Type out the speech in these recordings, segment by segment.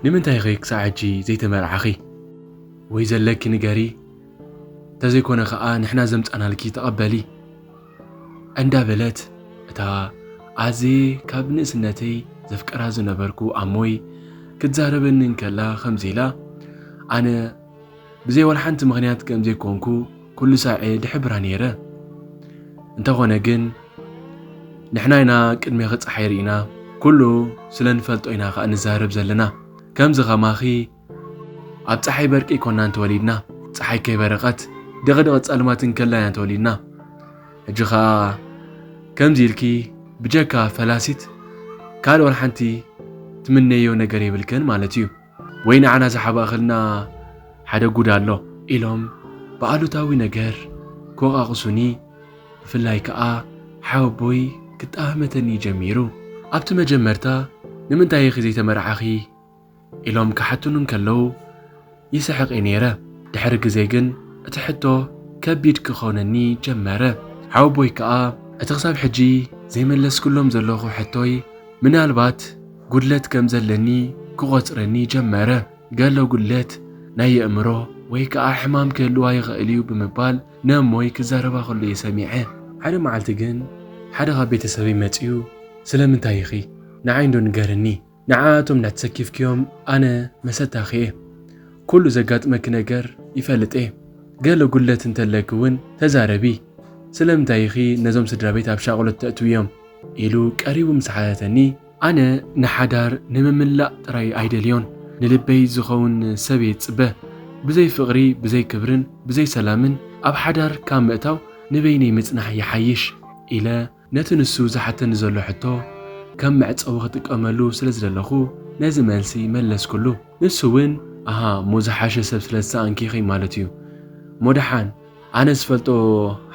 ንምንታይ ኢኺ ክሳዕ ሕጂ ዘይተመርዓኺ? ወይ ዘለኪ ንገሪ፣ እንተዘይኮነ ኸኣ ንሕና ዘምጻናልኪ ተቐበሊ። እንዳበለት እታ ኣዝየ ካብ ንእስነተይ ዘፍቅራ ዝነበርኩ ኣሞይ ክትዛረበኒ እንከላ ከምዚ ኢላ፣ ኣነ ብዘይ ወላ ሓንቲ ምኽንያት ከም ዘይኮንኩ ኩሉ ሳዕ እየ ድሕብራ ነይረ። እንተኾነ ግን ንሕና ኢና ቅድሜኺ ጸሓይ ርኢና፣ ኩሉ ስለ ንፈልጦ ኢና ከኣ ንዛረብ ዘለና። ከምዚ ኸማኺ ኣብ ጸሓይ በርቂ ኣይኮናን ተወሊድና፣ ጸሓይ ከይበረቐት ድቕድቕ ጸልማት እንከላ ኢና ተወሊድና። ሕጂ ኸኣ ከምዚ ኢልኪ ብጀካ ፈላሲት ካልእ ወላ ሓንቲ ትምነዮ ነገር የብልክን ማለት እዩ። ወይ ንዓና ዝሓባእኽልና ሓደ ጉድ ኣሎ ኢሎም ብኣሉታዊ ነገር ክወቓቕሱኒ፣ ብፍላይ ከኣ ሓወቦይ ክጠሃመተኒ ጀሚሩ። ኣብቲ መጀመርታ ንምንታይ ኢኺ ዘይተመርዓኺ ኢሎም ክሓቱኒ እንከለዉ ይስሕቕ እየ ነይረ። ድሕሪ ግዜ ግን እቲ ሕቶ ከቢድ ክኾነኒ ጀመረ። ሓወቦይ ከኣ እቲ ክሳብ ሕጂ ዘይመለስኩሎም ዘለኹ ሕቶይ ምናልባት ጉድለት ከም ዘለኒ ክቖጽረኒ ጀመረ። ገለ ጉድለት ናይ የእምሮ ወይ ከኣ ሕማም ክህልዋ ይኽእል እዩ ብምባል ንእሞይ ክዛረባ ከሎ እየ ሰሚዐ። ሓደ መዓልቲ ግን ሓደ ካብ ቤተሰበይ መጺኡ፣ "ስለምንታይ ኢኺ? ንዓይ እንዶ ንገርኒ። ንዓኣቶም እናተሰኪፍክዮም ኣነ መሰታኺ እየ። ኩሉ ዘጋጥመኪ ነገር ይፈልጥ እየ። ገለ ጉድለት እንተለኪ እውን ተዛረቢ። ስለምንታይ ኢኺ ነዞም ስድራ ቤት ኣብ ሻቕሎት ተእትውዮም?" ኢሉ ቀሪቡ ምስ ሓተተኒ፣ ኣነ ንሓዳር ንምምላእ ጥራይ ኣይደልዮን፣ ንልበይ ዝኸውን ሰብ እየ ዝጽበ። ብዘይ ፍቕሪ፣ ብዘይ ክብርን ብዘይ ሰላምን ኣብ ሓዳር ካብ ምእታው ንበይነይ ምጽናሕ ይሓይሽ ኢለ ነቲ ንሱ ዝሓተኒ ዘሎ ሕቶ ከም መዕጸዊ ክጥቀመሉ ስለ ዝደለኹ ነዚ መልሲ መለስኩሉ። ንሱ እውን፣ ኣሃ፣ እሞ ዝሓሸ ሰብ ስለ ዝሰኣንኪ ኢኺ ማለት እዩ። እሞ ደሓን፣ ኣነ ዝፈልጦ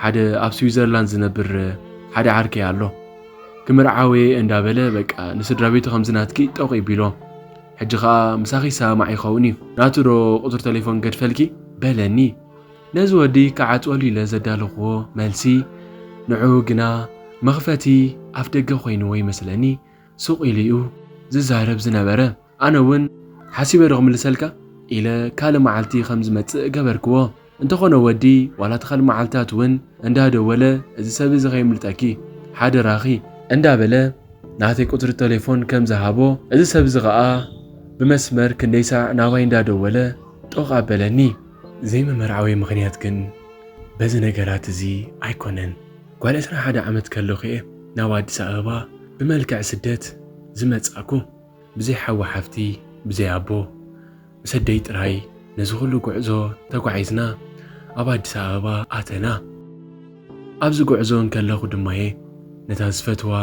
ሓደ ኣብ ስዊዘርላንድ ዝነብር ሓደ ዓርከይ ኣሎ። ክምርዓው እየ እንዳበለ በቃ ንስድራ ቤቱ ከምዚ ናትኪ ጠውቕ ይቢሎ። ሕጂ ኸኣ ምሳኺ ይሰማማዕ ይኸውን እዩ። ናቱ ዶ ቁጽሪ ቴሌፎን ገድፈልኪ? በለኒ። ነዚ ወዲ ክዓጽወሉ ኢለ ዘዳለኽዎ መልሲ ንዕኡ ግና መኽፈቲ ኣፍ ደገ ኮይንዎ ይመስለኒ ሱቕ ኢሉ እዩ ዝዛረብ ዝነበረ። ኣነ እውን ሓሲበ ዶ ክምልሰልካ ኢለ ካልእ መዓልቲ ከም ዝመጽእ ገበርክዎ። እንተኾነ ወዲ ዋላ እቲ ካልእ መዓልታት እውን እንዳደወለ፣ "እዚ ሰብ እዚ ከየምልጠኪ ሓደራኺ" እንዳበለ ናተይ ቁጽሪ ቴሌፎን ከም ዝሃቦ፣ እዚ ሰብ እዚ ኸኣ ብመስመር ክንደይ ሳዕ ናባይ እንዳደወለ ጦቕ ኣበለኒ። ዘይምምርዓወይ ምኽንያት ግን በዚ ነገራት እዚ ኣይኮነን። ጓል ዕስራን ሓደን ዓመት ከለኹ እየ ናብ ኣዲስ ኣበባ ብመልክዕ ስደት ዝመጻእኩ። ብዘይ ሓው ሓፍቲ፣ ብዘይ ኣቦ፣ ምስ ኣደይ ጥራይ ነዚ ኩሉ ጉዕዞ ተጓዒዝና ኣብ ኣዲስ ኣበባ ኣተና። ኣብዚ ጉዕዞ እንከለኹ ድማ'የ ነታ ዝፈትዋ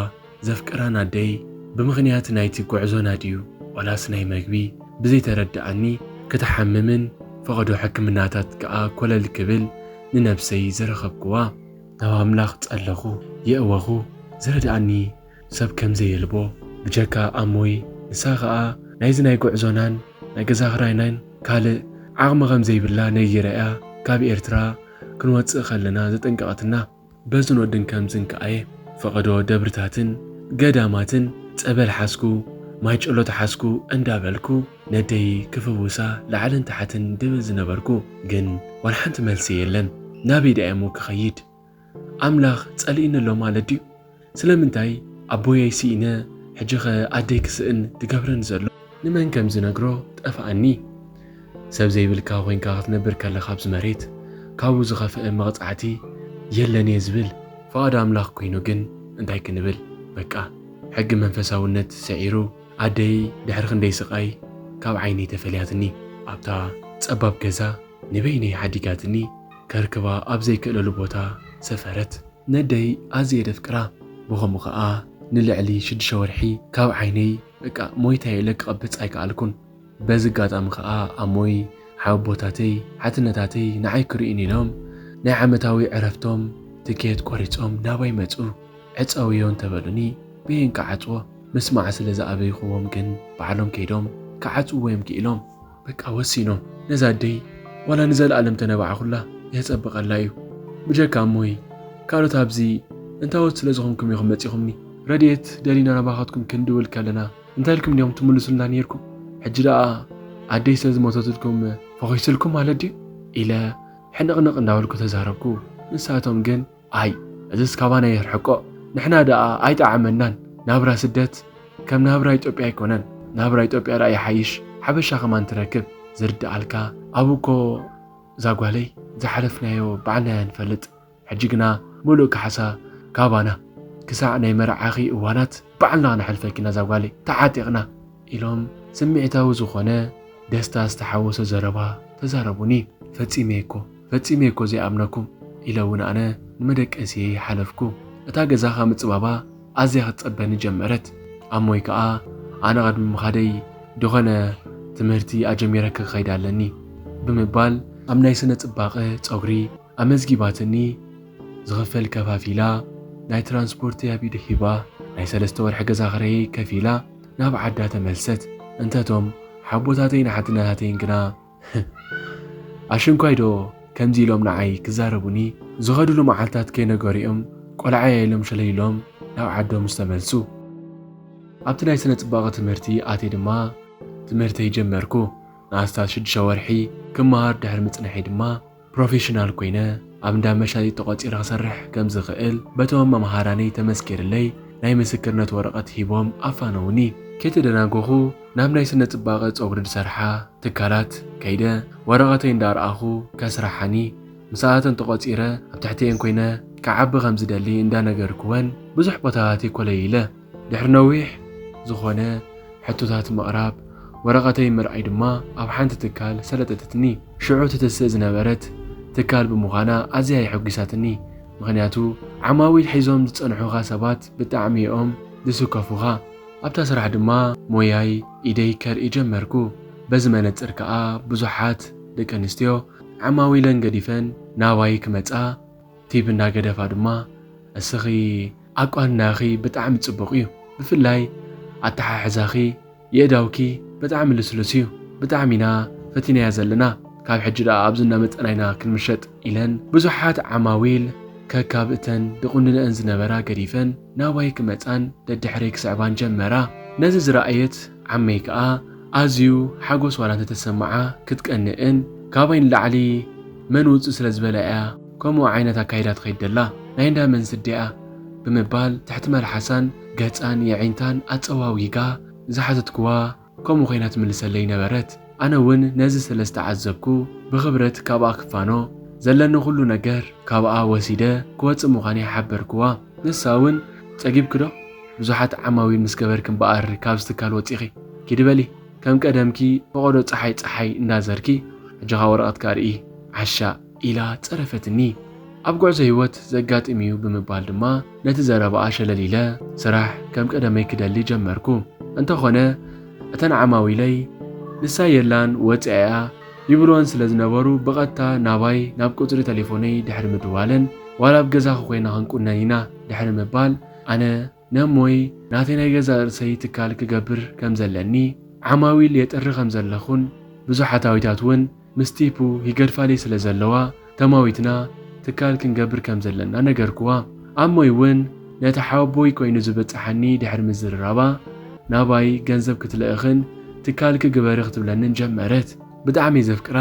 ዘፍቅራን ኣደይ ብምኽንያት ናይቲ ጉዕዞና ድዩ ዋላስ ናይ መግቢ ብዘይተረድኣኒ ክትሓምምን ፈቐዶ ሕክምናታት ከኣ ኮለል ክብል ንነብሰይ ዝረኸብክዋ። ናብ ኣምላኽ ጸለኹ፣ የእወኹ፣ ዝረድኣኒ ሰብ ከም ዘየልቦ፣ ብጀካ ኣሞይ፣ ንሳ ኸኣ ናይዚ ናይ ጉዕዞናን ናይ ገዛ ክራይናን ካልእ ዓቕሚ ከም ዘይብላ ነጊረያ ካብ ኤርትራ ክንወጽእ ከለና ዘጠንቀቐትና። በዝን ወድን ከምዝን ከኣየ ፈቐዶ ደብርታትን ገዳማትን ጸበል ሓዝኩ፣ ማይ ጨሎት ሓዝኩ እንዳበልኩ ነደይ ክፍውሳ ላዕልን ታሕትን ድብል ዝነበርኩ፣ ግን ዋላ ሓንቲ መልሲ የለን። ናበይ ደኣ እሞ ክኸይድ? ኣምላኽ ጸሊእኒ ኣሎ ማለት ድዩ? ስለምንታይ ኣቦየይ ስኢነ፣ ሕጂኸ ኣደይ ክስእን ድገብረኒ ዘሎ? ንመን ከም ዝነግሮ ጠፍኣኒ። ሰብ ዘይብልካ ኮይንካ ክትነብር ከለኻ ኣብዚ መሬት፣ ካብኡ ዝኸፍአ መቕጻዕቲ የለን እየ ዝብል። ፍቓድ ኣምላኽ ኮይኑ ግን እንታይ ክንብል? በቃ፣ ሕጊ መንፈሳውነት ስዒሩ፣ ኣደይ ድሕሪ ክንደይ ስቓይ ካብ ዓይነይ ተፈልያትኒ። ኣብታ ጸባብ ገዛ ንበይነይ ሓዲጋትኒ፣ ከርክባ ኣብ ዘይክእለሉ ቦታ ሰፈረት። ነደይ ኣዝየ ደፍቅራ። ብኸምኡ ኸኣ ንልዕሊ ሽዱሽተ ወርሒ ካብ ዓይነይ በቃ ሞይታ ኢለ ክቐብጽ ኣይከኣልኩን። በዚ ኣጋጣሚ ኸኣ ኣሞይ፣ ሓወቦታተይ፣ ሓትነታተይ ንዓይ ክርእዩኒ ኢሎም ናይ ዓመታዊ ዕረፍቶም ትኬት ቆሪጾም ናባይ መጹ። ዕጸውዮ እንተበሉኒ በየን ክዓጽዎ? ምስማዕ ስለ ዝኣበይክዎም ግን ባዕሎም ከይዶም ክዓጽውዎ እዮም ክኢሎም። በቃ ወሲኖም። ነዛ ኣደይ ዋላ ንዘለኣለም ተነባዕኹላ የጸብቐላ እዩ። ብጀካ እሞይ፣ ካልኦት ኣብዚ እንታዎት ስለ ዝኾንኩም ኢኹም መጺኹምኒ? ረድኤት ደሊና ናባኻትኩም ክንድውል ከለና እንታይ ኢልኩም ዲኹም ትምልሱልና ነይርኩም? ሕጂ ደኣ ኣደይ ስለ ዝሞተትልኩም ፈኺስልኩም ማለት ድዩ? ኢለ ሕንቕንቕ እንዳበልኩ ተዛረብኩ። ንሳቶም ግን ኣይ፣ እዝስ ካባና የርሕቆ። ንሕና ደኣ ኣይጠዓመናን። ናብራ ስደት ከም ናብራ ኢትዮጵያ ኣይኮነን። ናብራ ኢትዮጵያ ደኣ ይሓይሽ፣ ሓበሻ ከማን ትረክብ። ዝርድኣልካ ኣብኡ እኮ እዛ ጓለይ ዝሓለፍናዮ ባዕልናያ ንፈልጥ። ሕጂ ግና ምሉእ ካሕሳ ካባና። ክሳዕ ናይ መርዓኺ እዋናት ባዕልና ክነሕልፈኪ ኢና እዛ ጓለይ። ተዓጢቕና። ኢሎም ስምዒታዊ ዝኾነ ደስታ ዝተሓወሶ ዘረባ ተዛረቡኒ። ፈጺመ እኮ፣ ፈጺመ እኮ ዘይኣምነኩም ኢለ እውን ኣነ ንመደቀሲየይ ሓለፍኩ። እታ ገዛ ካብ ምጽባባ ኣዝያ ክትጸበኒ ጀመረት። ኣሞይ ከኣ ኣነ ቅድሚ ምኻደይ ዝኾነ ትምህርቲ ኣጀሚረ ክኸይድ ኣለኒ ብምባል ኣብ ናይ ስነ ጽባቐ ጸጉሪ ኣመዝጊባትኒ። ዝኽፈል ከፋፊላ ናይ ትራንስፖርት ኣብ ኢዱ ሂባ ናይ ሰለስተ ወርሒ ገዛ ክራየይ ከፊላ ናብ ዓዳ ተመልሰት። እንተቶም ሓቦታተይን ሓትነታተይን ግና ኣሽንኳይ ዶ ከምዚ ኢሎም ንዓይ ክዛረቡኒ ዝኸድሉ መዓልታት ከይነገሪኦም ቆልዓያ ኢሎም ሸለሊሎም ናብ ዓዶም ዝተመልሱ። ኣብቲ ናይ ስነ ጽባቐ ትምህርቲ ኣትየ ድማ ትምህርተይ ጀመርኩ። ንኣስታት ሽዱሽተ ወርሒ ክመሃር ድሕሪ ምጽንሐይ ድማ ፕሮፌሽናል ኮይነ ኣብ እንዳ መሻጢ ተቖጺረ ክሰርሕ ከም ዝኽእል በቶም መምሃራነይ ተመስኪርለይ ናይ ምስክርነት ወረቐት ሂቦም ኣፋነውኒ። ከይተደናገኹ ናብ ናይ ስነ ጽባቐ ጸጉሪ ዝሰርሓ ትካላት ከይደ ወረቐተይ እንዳርኣኹ ከስርሓኒ ምስኣተን ተቖጺረ ኣብ ትሕቲኤን ኮይነ ክዓቢ ከም ዝደሊ እንዳነገርኩወን ብዙሕ ቦታታት ኮለይ ኢለ። ድሕሪ ነዊሕ ዝኾነ ሕቶታት ምቕራብ፣ ወረቐተይ ምርኣይ ድማ ኣብ ሓንቲ ትካል ሰለጠተትኒ። ሽዑ ትትስእ ዝነበረት ትካል ብምዃና ኣዝያ የሐጒሳትኒ። ምኽንያቱ ዓማዊል ሒዞም ዝጸንሑኻ ሰባት ብጣዕሚ እዮም ዝስከፉኻ። ኣብታ ስራሕ ድማ ሞያይ ኢደይ ከርኢ ጀመርኩ። በዚ መነጽር ከኣ ብዙሓት ደቂ ኣንስትዮ ዓማዊለን ገዲፈን ናባይ ክመጻ ቲብ እንዳገደፋ ድማ እስኺ ኣቋንናኺ ብጣዕሚ ጽቡቕ እዩ። ብፍላይ ኣተሓሕዛኺ የእዳውኪ ብጣዕሚ ልስሉስ እዩ። ብጣዕሚ ኢና ፈቲናያ ዘለና። ካብ ሕጂ ደኣ ኣብዚ እናመጸና ኢና ክንምሸጥ ኢለን ብዙሓት ዓማዊል ከካብ እተን ድቑንነአን ዝነበራ ገዲፈን ናባይ ክመጻን ደድሕረይ ክስዕባን ጀመራ። ነዚ ዝረኣየት ዓመይ ከኣ ኣዝዩ ሓጎስ ዋላ እንተተሰምዓ ክትቀንእን ካባይ ንላዕሊ መን ውጹእ ስለ ዝበላ እያ ከምኡ ዓይነት ኣካይዳ ትኸይድ ደላ ናይ እንዳ መን ስዲ እያ ብምባል ትሕቲ መልሓሳን ገጻን የዒንታን ኣጸዋዊጋ ዝሓተትክዋ ከምኡ ኮይና ትምልሰለይ ነበረት። ኣነ እውን ነዚ ስለ ዝተዓዘብኩ ብኽብረት ካብኣ ክፋኖ ዘለኒ ኩሉ ነገር ካብኣ ወሲደ ክወጽእ ምዃነይ ሓበርክዋ። ንሳ እውን ጸጊብኪ ዶ? ብዙሓት ዓማዊል ምስ ገበርኪ እምበኣር ካብዚ ትካል ወጺኺ። ኪዲ በሊ ከም ቀደምኪ ፈቐዶ ጸሓይ ጸሓይ እንዳዘርኪ ሕጂ ኸኣ ወረቐትኪ ኣርኢ ዓሻ ኢላ ጸረፈትኒ። ኣብ ጉዕዞ ህይወት ዘጋጥም እዩ ብምባል ድማ ነቲ ዘረባኣ ሸለል ኢለ ስራሕ ከም ቀደመይ ክደሊ ጀመርኩ። እንተኾነ እተን ዓማዊለይ ንሳ የላን ወጺኣ እያ ይብልወን ስለ ዝነበሩ ብቐጥታ ናባይ ናብ ቁጽሪ ተሌፎነይ ድሕሪ ምድዋለን ዋላ ኣብ ገዛኺ ኮይና ክንቁነን ኢና ድሕሪ ምባል ኣነ ነሞይ ናተይ ናይ ገዛእ ርእሰይ ትካል ክገብር ከም ዘለኒ ዓማዊል የጥሪ ከም ዘለኹን ብዙሓት ኣዊታት እውን ምስ ቲፑ ይገድፋለይ ስለ ዘለዋ ተማዊትና ትካል ክንገብር ከም ዘለና ነገርክዋ። ኣሞይ እውን ነቲ ሓወቦይ ኮይኑ ዝበጽሓኒ ድሕሪ ምዝርራባ ናባይ ገንዘብ ክትልእኽን ትካል ክግበሪ ክትብለንን ጀመረት። ብጣዕሚ እየ ዘፍቅራ።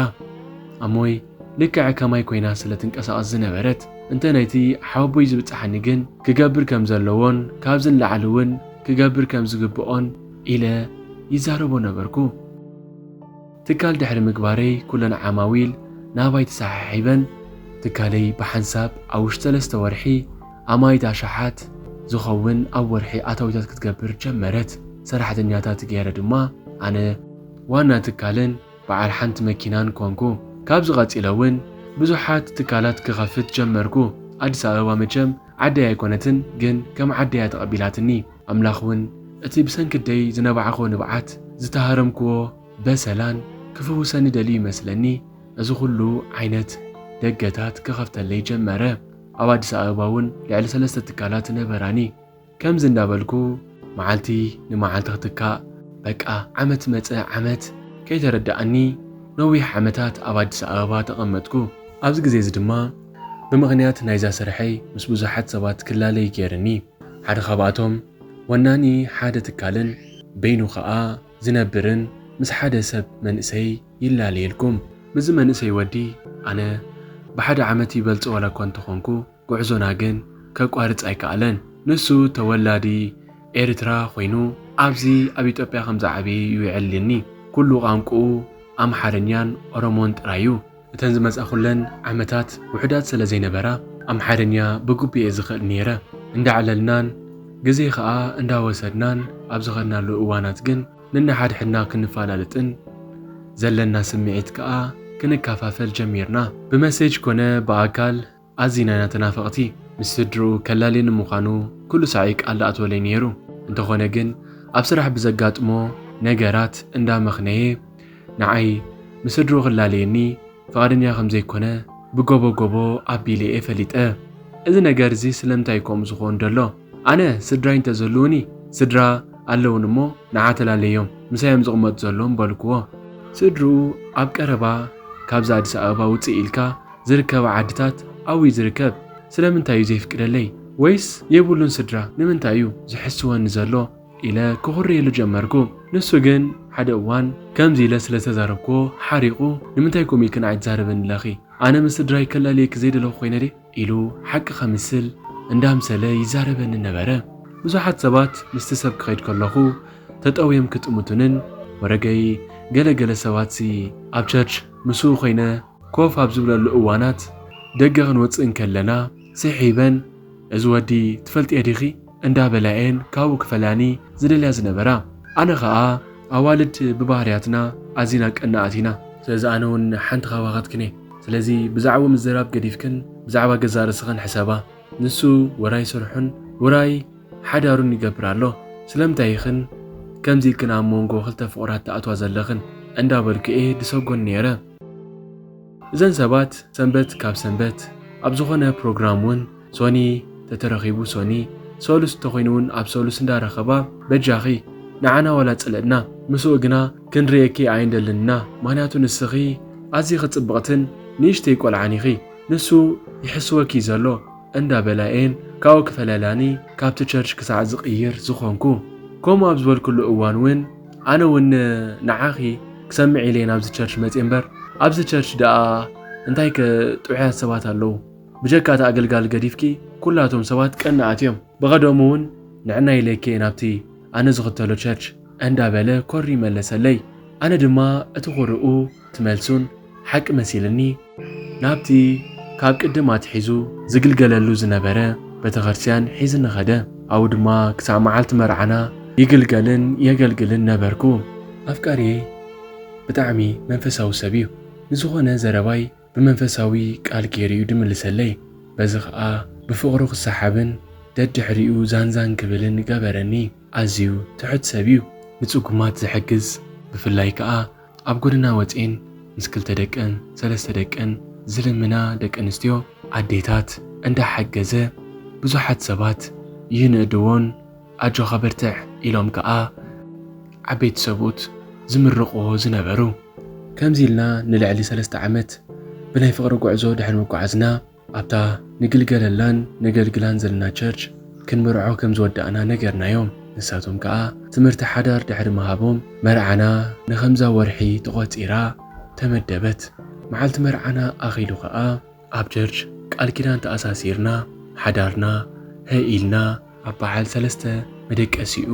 ኣሞይ ልክዕ ከማይ ኮይና ስለ ትንቀሳቐስ ዝነበረት እንተ ነቲ ሓወቦይ ዝብጽሓኒ ግን ክገብር ከም ዘለዎን ካብዚ ንላዕሊ እውን ክገብር ከም ዝግብኦን ኢለ ይዛረቦ ነበርኩ። ትካል ድሕሪ ምግባረይ ኩለን ዓማዊል ናባይ ተሰሓሒበን ትካለይ ብሓንሳብ ኣብ ውሽጢ ሰለስተ ወርሒ ኣማይት ኣሽሓት ዝኸውን ኣብ ወርሒ ኣታዊታት ክትገብር ጀመረት። ሰራሕተኛታት ገይረ ድማ ኣነ ዋና ትካልን በዓል ሓንቲ መኪናን ኮንኩ። ካብዚ ቀጺለ እውን ብዙሓት ትካላት ክኸፍት ጀመርኩ። ኣዲስ ኣበባ መቸም ዓደይ ኣይኮነትን፣ ግን ከም ዓደይ እያ ተቐቢላትኒ። ኣምላኽ እውን እቲ ብሰንኪ ኣደይ ዝነባዕክዎ ንብዓት ዝተሃረምክዎ በሰላን ክፍውሰኒ ደልዩ ይመስለኒ። እዚ ኩሉ ዓይነት ደገታት ክኸፍተለይ ጀመረ። ኣብ ኣዲስ ኣበባ እውን ልዕሊ ሰለስተ ትካላት ነበራኒ። ከምዚ እንዳበልኩ መዓልቲ ንመዓልቲ ክትካእ በቃ ዓመት መጸ ዓመት ከይተረድኣኒ ነዊሕ ዓመታት ኣብ ኣዲስ ኣበባ ተቐመጥኩ። ኣብዚ ግዜ እዚ ድማ ብምኽንያት ናይዛ ስርሐይ ምስ ብዙሓት ሰባት ክላለይ ገይርኒ። ሓደ ካብኣቶም ወናኒ ሓደ ትካልን በይኑ ኸኣ ዝነብርን ምስ ሓደ ሰብ መንእሰይ ይላለየልኩም። ምስዚ መንእሰይ ወዲ ኣነ ብሓደ ዓመት ይበልጾ ዋላ እኳ እንተኾንኩ፣ ጉዕዞና ግን ከቋርጽ ኣይከኣለን። ንሱ ተወላዲ ኤርትራ ኮይኑ፣ ኣብዚ ኣብ ኢትዮጵያ ከም ዝዓበየ እዩ የዕልልኒ። ኩሉ ቋንቋኡ ኣምሓርኛን ኦሮሞን ጥራይ እዩ። እተን ዝመጻኹለን ዓመታት ውሑዳት ስለ ዘይነበራ፣ ኣምሓርኛ ብግቡእ እየ ዝኽእል ነይረ። እንዳዕለልናን ግዜ ኸኣ እንዳወሰድናን ኣብ ዝኸድናሉ እዋናት ግን፣ ነንሓድሕድና ክንፈላለጥን ዘለና ስምዒት ከኣ ክንከፋፈል ጀሚርና። ብመሴጅ ኮነ ብኣካል ኣዚና ኢና ተናፈቕቲ። ምስ ስድርኡ ከላልየኒ ምዃኑ ኩሉ ሳዕ እዩ ቃል ዝኣትወለይ ነይሩ። እንተኾነ ግን፣ ኣብ ስራሕ ብዘጋጥሞ ነገራት እንዳመኽነየ፣ ንዓይ ምስ ስድርኡ ክላለየኒ ፍቓደኛ ከም ዘይኮነ ብጎቦ ጎቦ ኣቢለ እየ ፈሊጠ። እዚ ነገር እዚ ስለምንታይ ከምኡ ዝኸውን ዘሎ? ኣነ ስድራይ እንተዝህልዉኒ፣ ስድራ ኣለዉኒ እሞ ንዓ ተላለዮም፣ ምሳይ እዮም ዝቕመጡ ዘለዉ ምበልክዎ። ስድርኡ ኣብ ቀረባ ካብዛ ኣዲስ ኣበባ ውፅእ ኢልካ ዝርከባ ዓድታት ኣብኡ እዩ ዝርከብ። ስለምንታይ እዩ ዘይፍቅደለይ? ወይስ የብሉን ስድራ? ንምንታይ እዩ ዝሕስወኒ ዘሎ? ኢለ ክኹርየሉ ጀመርኩ። ንሱ ግን ሓደ እዋን ከምዚ ኢለ ስለ ዝተዛረብክዎ ሓሪቑ፣ ንምንታይ ከምኡ ኢልክን ኣይትዛረበኒ ኣለኺ? ኣነ ምስ ስድራይ ከላልየኪ ዘይደለኹ ኮይነ ድየ? ኢሉ ሓቂ ከምስል እንዳምሰለ ይዛረበኒ ነበረ። ብዙሓት ሰባት ምስቲ ሰብ ክኸይድ ከለኹ ተጠውዮም ክጥምቱንን ወረገይ ገለገለ ሰባትሲ ኣብ ቸርች ምስኡ ኮይነ ኮፍ ኣብ ዝብለሉ እዋናት ደገ ክንወጽእ እንከለና ስሒበን፣ "እዚ ወዲ ትፈልጥዮ ዲኺ?" እንዳበላ እየን ካብኡ ክፈላኒ ዝደልያ ዝነበራ። ኣነ ኸኣ ኣዋልድ ብባህርያትና ኣዚና ቀናኣት ኢና። ስለዚ ኣነ እውን ሓንቲ ካባኻትክን እየ። ስለዚ ብዛዕባኡ ምዝራብ ገዲፍክን ብዛዕባ ገዛእ ርእስኽን ሕሰባ። ንሱ ውራይ ስርሑን ውራይ ሓዳሩን ይገብር ኣሎ። ስለምንታይ ኢኽን ከምዚ ኢልክን ኣብ መንጎ ክልተ ፍቑራት ትኣትዋ ዘለኽን? እንዳበልኩ እየ ድሰጎን ነይረ። እዘን ሰባት ሰንበት ካብ ሰንበት ኣብ ዝኾነ ፕሮግራም እውን ሶኒ ተተረኺቡ ሶኒ፣ ሰሉስ እንተኾይኑ እውን ኣብ ሰሉስ እንዳረኸባ፣ በጃኺ ንዓና ዋላ ጽልእና፣ ምስኡ ግና ክንርእየኪ ኣይንደልን ኢና፣ ምኽንያቱ ንስኺ ኣዚኺ ጽብቕትን ንእሽተይ ቆልዓን ኢኺ፣ ንሱ ይሕስወኪ ዘሎ እንዳበላ እየን ካብኡ ክፈለላኒ ካብቲ ቸርች ክሳዕ ዝቕይር ዝኾንኩ። ከምኡ ኣብ ዝበልኩሉ እዋን እውን ኣነ እውን ንዓኺ ክሰምዕ ኢለ እየ ናብዚ ቸርች መፅየ እምበር፣ ኣብዚ ቸርች ደኣ እንታይ ከ ጥዑያት ሰባት ኣለዉ? ብጀካ እቲ ኣገልጋሊ ገዲፍኪ ኩላቶም ሰባት ቀናኣት እዮም። ብቐደሙ እውን ንዕና ኢለኪ እየ ናብቲ ኣነ ዝኽተሎ ቸርች እንዳበለ ኮሪ መለሰለይ። ኣነ ድማ እቲ ኩርኡ እቲ መልሱን ሓቂ መሲልኒ ናብቲ ካብ ቅድም ኣትሒዙ ዝግልገለሉ ዝነበረ ቤተክርስትያን ሒዝኒ ኸደ። ኣብኡ ድማ ክሳዕ መዓልቲ መርዓና ይግልገልን የገልግልን ነበርኩ። ኣፍቃሪየይ ብጣዕሚ መንፈሳዊ ሰብ እዩ። ንዝኾነ ዘረባይ ብመንፈሳዊ ቃል ገይሩ እዩ ድምልሰለይ። በዚ ኸኣ ብፍቕሩ ክሰሓብን ደድሕሪኡ ዛንዛን ክብልን ገበረኒ። ኣዝዩ ትሑት ሰብ እዩ። ንጽጉማት ዝሕግዝ፣ ብፍላይ ከኣ ኣብ ጎደና ወጺኤን ምስ ክልተ ደቀን ሰለስተ ደቀን ዝልምና ደቂ ኣንስትዮ ኣዴታት እንዳሓገዘ ብዙሓት ሰባት ይንእድዎን ኣጆኻ በርትዕ ኢሎም ከኣ ዓበይቲ ሰብኡት ዝምርቕዎ ዝነበሩ። ከምዚ ኢልና ንልዕሊ ሰለስተ ዓመት ብናይ ፍቕሪ ጉዕዞ ድሕሪ ምጓዓዝና ኣብታ ንግልገለላን ነገልግላን ዘለና ቸርች ክንምርዖ ከም ዝወዳእና ነገርናዮም። ንሳቶም ከኣ ትምህርቲ ሓዳር ድሕሪ ምሃቦም መርዓና ንኸምዛ ወርሒ ተቖጺራ ተመደበት። መዓልቲ መርዓና ኣኺሉ ከኣ ኣብ ቸርች ቃል ኪዳን ተኣሳሲርና ሓዳርና ህኢልና ኣብ በዓል ሰለስተ መደቀሲኡ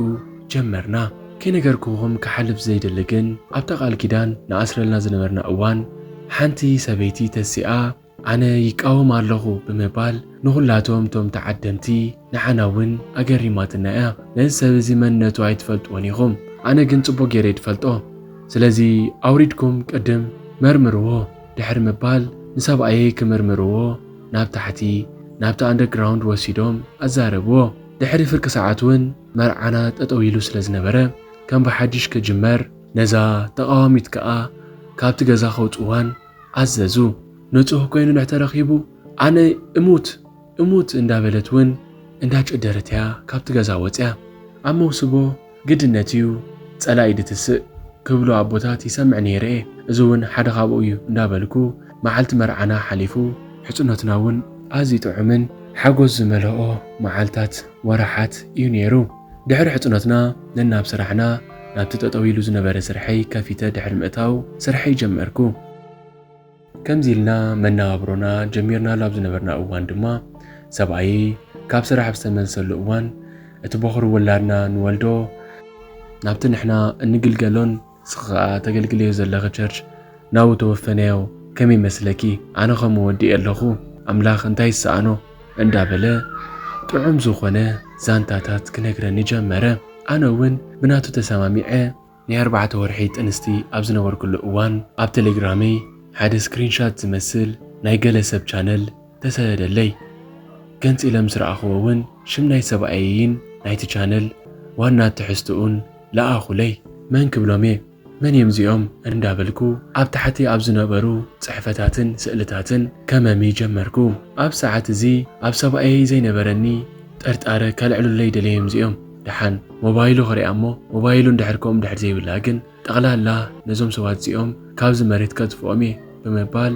ጀመርና። ከይነገርኩኹም ክሓልፍ ዘይደሊ ግን ኣብታ ቃል ኪዳን ንኣስረልና ዝነበርና እዋን ሓንቲ ሰበይቲ ተሲኣ ኣነ ይቃወም ኣለኹ ብምባል ንኹላቶም እቶም ተዓደምቲ ንዓና እውን ኣገሪማትና እያ። ነዚ ሰብ እዚ መንነቱ ኣይትፈልጥዎን ኢኹም፣ ኣነ ግን ጽቡቕ ገይረ እየ ዝፈልጦ። ስለዚ ኣውሪድኩም ቅድም መርምርዎ ድሕሪ ምባል ንሰብኣየይ ክምርምርዎ ናብ ታሕቲ ናብቲ ኣንደርግራውንድ ወሲዶም ኣዛረብዎ። ድሕሪ ፍርቂ ሰዓት እውን መርዓና ጠጠው ኢሉ ስለ ዝነበረ ከም ብሓድሽ ክጅመር ነዛ ተቓዋሚት ከኣ ካብቲ ገዛ ከውጽዋን ኣዘዙ። ንጹህ ኮይኑ ንሕ ተረኺቡ ኣነ እሙት እሙት እንዳበለት እውን እንዳጨደረት እያ ካብቲ ገዛ ወጽያ። ኣብ መውስቦ ግድነት እዩ ጸላኢ ድትስእ ክብሉ ኣቦታት ይሰምዕ ነይረ እየ። እዚ እውን ሓደ ካብኡ እዩ እንዳበልኩ መዓልቲ መርዓና ሓሊፉ ሕጽኖትና እውን ኣዝዩ ጥዑምን ሓጎስ ዝመልኦ መዓልታት ወራሓት እዩ ነይሩ። ድሕሪ ሕጽኖትና ነናብ ስራሕና ናብቲ ጠጠው ኢሉ ዝነበረ ስርሐይ ከፊተ ድሕሪ ምእታው ስርሐይ ጀመርኩ። ከምዚ ኢልና መነባብሮና ጀሚርናሉ ኣብ ዝነበርና እዋን ድማ ሰብኣየይ ካብ ስራሕ ኣብ ዝተመልሰሉ እዋን እቲ በኹሪ ውላድና ንወልዶ ናብቲ ንሕና እንግልገሎን ንስኺ ኸኣ ተገልግልዮ ዘለኺ ቸርች ናብኡ ተወፈንዮ ከመይ ይመስለኪ? ኣነ ከምኡ ወዲኤ ኣለኹ፣ ኣምላኽ እንታይ ይሰኣኖ? እንዳበለ ጥዑም ዝኾነ ዛንታታት ክነግረኒ ጀመረ። ኣነ እውን ብናቱ ተሰማሚዐ ናይ ኣርባዕተ ወርሒ ጥንስቲ ኣብ ዝነበርኩሉ እዋን ኣብ ቴሌግራመይ ሓደ ስክሪንሻት ዝመስል ናይ ገለ ሰብ ቻነል ተሰደደለይ። ገንጺለ ምስ ረኣኽዎ እውን ሽም ናይ ሰብኣየይን ናይቲ ቻነል ዋና ትሕዝትኡን ለኣኹለይ። መን ክብሎም እየ? መን እዮም እዚኦም? እንዳበልኩ ኣብ ታሕቲ ኣብ ዝነበሩ ጽሕፈታትን ስእልታትን ከመሚ ጀመርኩ። ኣብ ሰዓት እዚ ኣብ ሰብኣየይ ዘይነበረኒ ጥርጣረ ከልዕሉለይ ደለዮም እዚኦም። ደሓን ሞባይሉ ክሪኣ እሞ ሞባይሉ እንድሕር ከምኡ እንድሕር ዘይብላ ግን ጠቕላላ ነዞም ሰባት እዚኦም ካብዚ መሬት ከጥፍኦም እየ ብምባል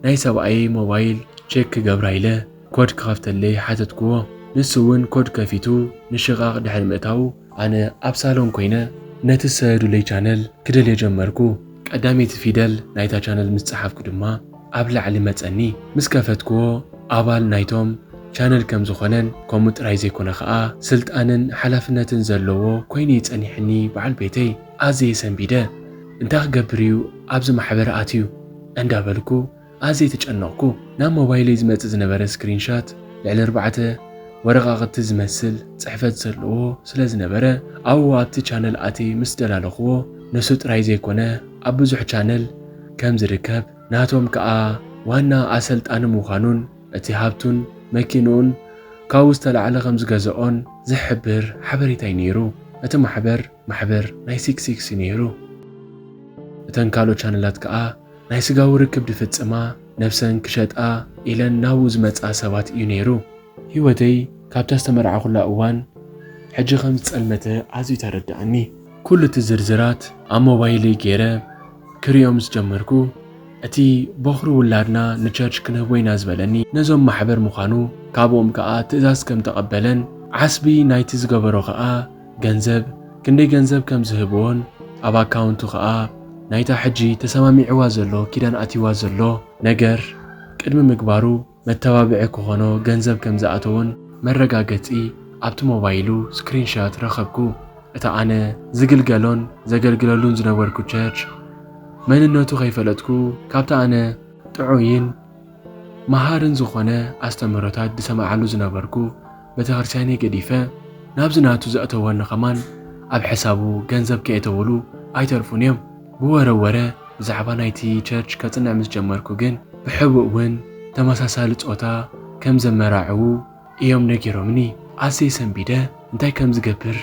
ናይ ሰብኣየይ ሞባይል ቼክ ክገብራ ኢለ ኮድ ክኸፍተለይ ሓተትክዎ። ንሱ እውን ኮድ ከፊቱ ንሽቓቕ ድሕሪ ምእታዉ ኣነ ኣብ ሳሎን ኮይነ ነቲ ዝሰደዱለይ ቻነል ክደልዮ ጀመርኩ። ቀዳመይቲ ፊደል ናይታ ቻነል ምስ ጸሓፍኩ ድማ ኣብ ላዕሊ መጸኒ። ምስ ከፈትክዎ ኣባል ናይቶም ቻነል ከም ዝኾነን ከምኡ ጥራይ ዘይኮነ ኸኣ ስልጣንን ሓላፍነትን ዘለዎ ኮይኑ እዩ ጸኒሕኒ በዓል ቤተይ። ኣዝየ ሰንቢደ። እንታይ ክገብር እዩ ኣብዚ ማሕበር ኣትዩ እንዳበልኩ ኣዝየ ተጨነቕኩ። ናብ ሞባይለይ ዝመጽእ ዝነበረ ስክሪንሻት ልዕሊ ኣርባዕተ ወረቓቕቲ ዝመስል ጽሕፈት ዘለዎ ስለ ዝነበረ ኣብኡ ኣብቲ ቻነል ኣትየ ምስ ደላለኽዎ ንሱ ጥራይ ዘይኮነ ኣብ ብዙሕ ቻነል ከም ዝርከብ ናቶም ከኣ ዋና ኣሰልጣኒ ምዃኑን እቲ ሃብቱን መኪንኡን ካብኡ ዝተላዕለ ከም ዝገዝኦን ዝሕብር ሓበሬታ እዩ ነይሩ። እቲ ማሕበር ማሕበር ናይ ሲክስ ሲክስ እዩ ነይሩ። እተን ካልኦት ቻነላት ከኣ ናይ ስጋዊ ርክብ ድፍጽማ ነብሰን ክሸጣ ኢለን ናብኡ ዝመጻ ሰባት እዩ ነይሩ። ህይወተይ ካብታ ዝተመርዓኹላ እዋን ሕጂ ከም ዝጸልመተ ኣዝዩ ተረድኣኒ። ኩሉ እቲ ዝርዝራት ኣብ ሞባይለይ ገይረ ክርእዮ ምስ ጀመርኩ እቲ በኹሪ ውላድና ንቸርች ክንህቦ ኢና ዝበለኒ ነዞም ማሕበር ምዃኑ ካብኦም ከኣ ትእዛዝ ከም ተቐበለን ዓስቢ ናይቲ ዝገበሮ ከኣ ገንዘብ ክንደይ ገንዘብ ከም ዝህብዎን ኣብ ኣካውንቱ ከኣ ናይታ ሕጂ ተሰማሚዕዋ ዘሎ ኪዳን ኣትይዋ ዘሎ ነገር ቅድሚ ምግባሩ መተባብዒ ክኾኖ ገንዘብ ከም ዝኣተወን መረጋገጺ ኣብቲ ሞባይሉ ስክሪንሻት ረኸብኩ። እታ ኣነ ዝግልገሎን ዘገልግለሉን ዝነበርኩ ቸርች መንነቱ ከይፈለጥኩ ካብታ ኣነ ጥዑይን መሃርን ዝኾነ ኣስተምህሮታት ዝሰምዓሉ ዝነበርኩ ቤተክርስትያነይ ገዲፈ ናብዚ ናቱ ዘእተወኒ ከማን ኣብ ሕሳቡ ገንዘብ ከየእተውሉ ኣይተርፉን እዮም። ብወረ ወረ ብዛዕባ ናይቲ ቸርች ከጽንዕ ምስ ጀመርኩ ግን ብሕቡእ እውን ተመሳሳሊ ጾታ ከም ዘመራዕዉ እዮም ነጊሮምኒ። ኣዝየ ሰንቢደ እንታይ ከም ዝገብር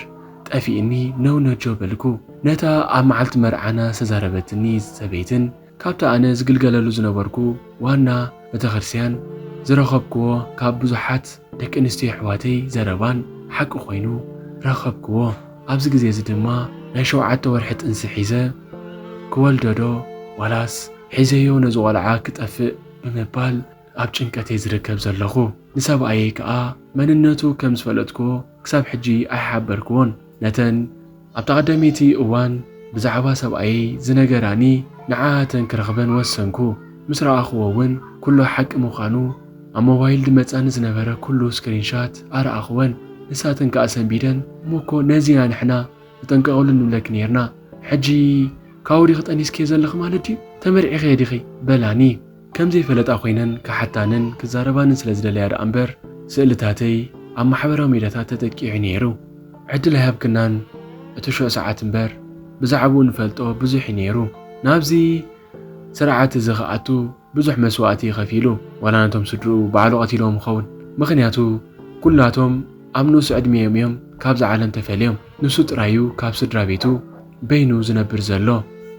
ጠፊእኒ ነውነጆ በልኩ። ነታ ኣብ መዓልቲ መርዓና ዝተዛረበትኒ ሰበይትን ካብቲ ኣነ ዝግልገለሉ ዝነበርኩ ዋና ቤተክርስትያን ዝረኸብክዎ ካብ ብዙሓት ደቂ ኣንስትዮ ኣሕዋተይ ዘረባን ሓቂ ኮይኑ ረኸብክዎ። ኣብዚ ግዜ እዚ ድማ ናይ ሸውዓተ ወርሒ ጥንሲ ሒዘ ክወልዶ ዶ ዋላስ ሒዘዮ ነዚ ቆልዓ ክጠፍእ ብምባል ኣብ ጭንቀት እየ ዝርከብ ዘለኹ። ንሰብኣየይ ከኣ መንነቱ ከም ዝፈለጥክዎ ክሳብ ሕጂ ኣይሓበርክዎን። ነተን ኣብታ ቀዳመይቲ እዋን ብዛዕባ ሰብኣየይ ዝነገራኒ ንዓኣተን ክረኽበን ወሰንኩ። ምስ ረኣኽዎ እውን ኩሉ ሓቂ ምዃኑ ኣብ ሞባይል ዝመጻኒ ዝነበረ ኩሉ ስክሪንሻት ኣርኣኽወን። ንሳተን ከኣ ሰንቢደን እሞ እኮ ነዚ ኢና ንሕና ተጠንቀቕሉ ንብለኪ ነይርና። ሕጂ ካብኡ ዲኺ ጠኒስክዮ ዘለኺ ማለት ድዩ? ተመርዒኽዮ ዲኺ? በላኒ። ከም ዘይፈለጣ ኮይነን ክሓታንን ክዛረባንን ስለ ዝደለያ ደኣ እምበር ስእልታተይ ኣብ ማሕበራዊ ሚድያታት ተጠቂዑ ነይሩ። ዕድል ኣይሃብክናን። እቲ ሽዑ ሰዓት እምበር ብዛዕባኡ ንፈልጦ ብዙሕ እዩ ነይሩ። ናብዚ ስርዓት እዚ ክኣቱ ብዙሕ መስዋእቲ ከፊሉ፣ ዋላ ነቶም ስድርኡ ባዕሉ ቀቲልዎም ይኸውን። ምኽንያቱ ኩላቶም ኣብ ንኡስ ዕድሚኦም እዮም ካብዛ ዓለም ተፈልዮም። ንሱ ጥራዩ ካብ ስድራ ቤቱ በይኑ ዝነብር ዘሎ።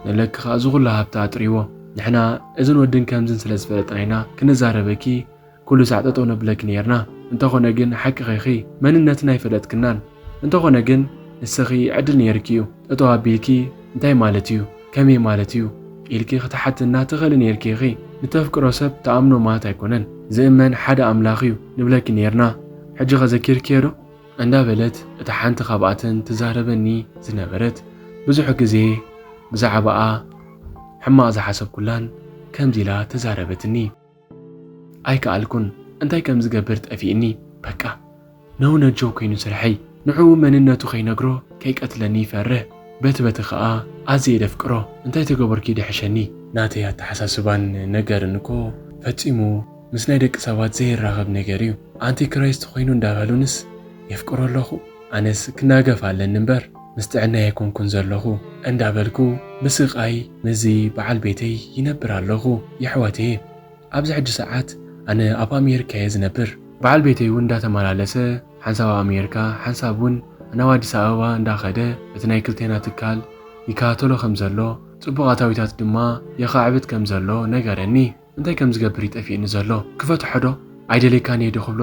ንለኪ ከኣ እዚ ኩሉ ሃብቲ ኣጥርይዎ። ንሕና እዝን ወድን ከምዝን ስለ ዝፈለጥና ኢና ክንዛረበኪ ኩሉ ሳዕ ጠጠው ነብለኪ ነይርና። እንተኾነ ግን ሓቅኺ ኢኺ፣ መንነትና ኣይፈለጥክናን። እንተኾነ ግን ንስኺ ዕድል ነይርኪ እዩ። ጠጠው ኣቢልኪ እንታይ ማለት እዩ? ከመይ ማለት እዩ? ኢልኪ ክትሓትና ትኽእሊ ነይርኪ ኢኺ። ንተፍቅሮ ሰብ ትኣምኖ ማለት ኣይኮነን። ዝእመን ሓደ ኣምላኽ እዩ ንብለኪ ነይርና። ሕጂ ከ ዘኪርክዮ ዶ? እንዳበለት እታ ሓንቲ ካብኣተን ትዛረበኒ ዝነበረት ብዙሕ ግዜ ብዛዕባኣ ሕማቕ ዝሓሰብኩላን ከምዚ ኢላ ተዛረበትኒ። ኣይከኣልኩን። እንታይ ከም ዝገብር ጠፊእኒ። በቃ ነውነጆ ኮይኑ ስርሐይ። ንዕኡ መንነቱ ከይነግሮ ከይቀትለኒ ይፈርህ። በቲ በቲ ኸኣ ኣዝየ ደፍቅሮ። እንታይ ተገበርኪ ድሕሸኒ? ናተይ ኣተሓሳስባን ነገርን እኮ ፈጺሙ ምስ ናይ ደቂ ሰባት ዘይራኸብ ነገር እዩ። ኣንቲክራይስት ኮይኑ እንዳበሉንስ የፍቅሮ ኣለኹ። ኣነስ ክናገፍ ኣለኒ እምበር ምስ ጥዕና የኮንኩን ዘለኹ እንዳበልኩ ብስቓይ ምስዚ በዓል ቤተይ ይነብር ኣለኹ። የሕዋተየ ኣብዚ ሕጂ ሰዓት ኣነ ኣብ ኣሜሪካ እየ ዝነብር። በዓል ቤተይ እውን እንዳተመላለሰ ሓንሳብ ኣብ ኣሜሪካ ሓንሳብ እውን ናብ ኣዲስ ኣበባ እንዳኸደ እቲ ናይ ክልቴና ትካል ይከታተሎ ከም ዘሎ፣ ጽቡቕ ኣታዊታት ድማ የኻዕብት ከም ዘሎ ነገረኒ። እንታይ ከም ዝገብር ይጠፊእኒ ዘሎ። ክፈትሖ ዶ ኣይደለይካን እየ ዶ ክብሎ?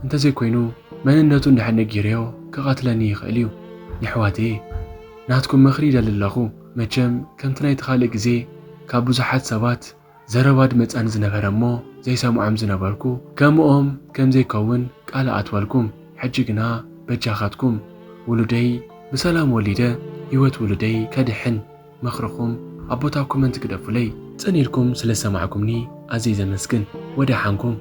እንተዘይኮይኑ መንነቱ እንድሕር ነጊረዮ ክቐትለኒ ይኽእል እዩ። የሕዋተየ ናትኩም ምኽሪ ይደሊ ኣለኹ። መቸም ከምቲ ናይቲ ካልእ ግዜ ካብ ብዙሓት ሰባት ዘረባ ድመጻኒ ዝነበረ እሞ ዘይሰምዖም ዝነበርኩ፣ ከምኦም ከም ዘይከውን ቃል ኣትወልኩም። ሕጂ ግና በጃኻትኩም ውሉደይ ብሰላም ወሊደ ህይወት ውሉደይ ከድሕን ምኽርኹም ኣብ ቦታ ኮመንት ግደፉለይ። ጽን ኢልኩም ስለ ዝሰማዕኩምኒ ኣዝየ ዘመስግን። ወደ ሓንኩም።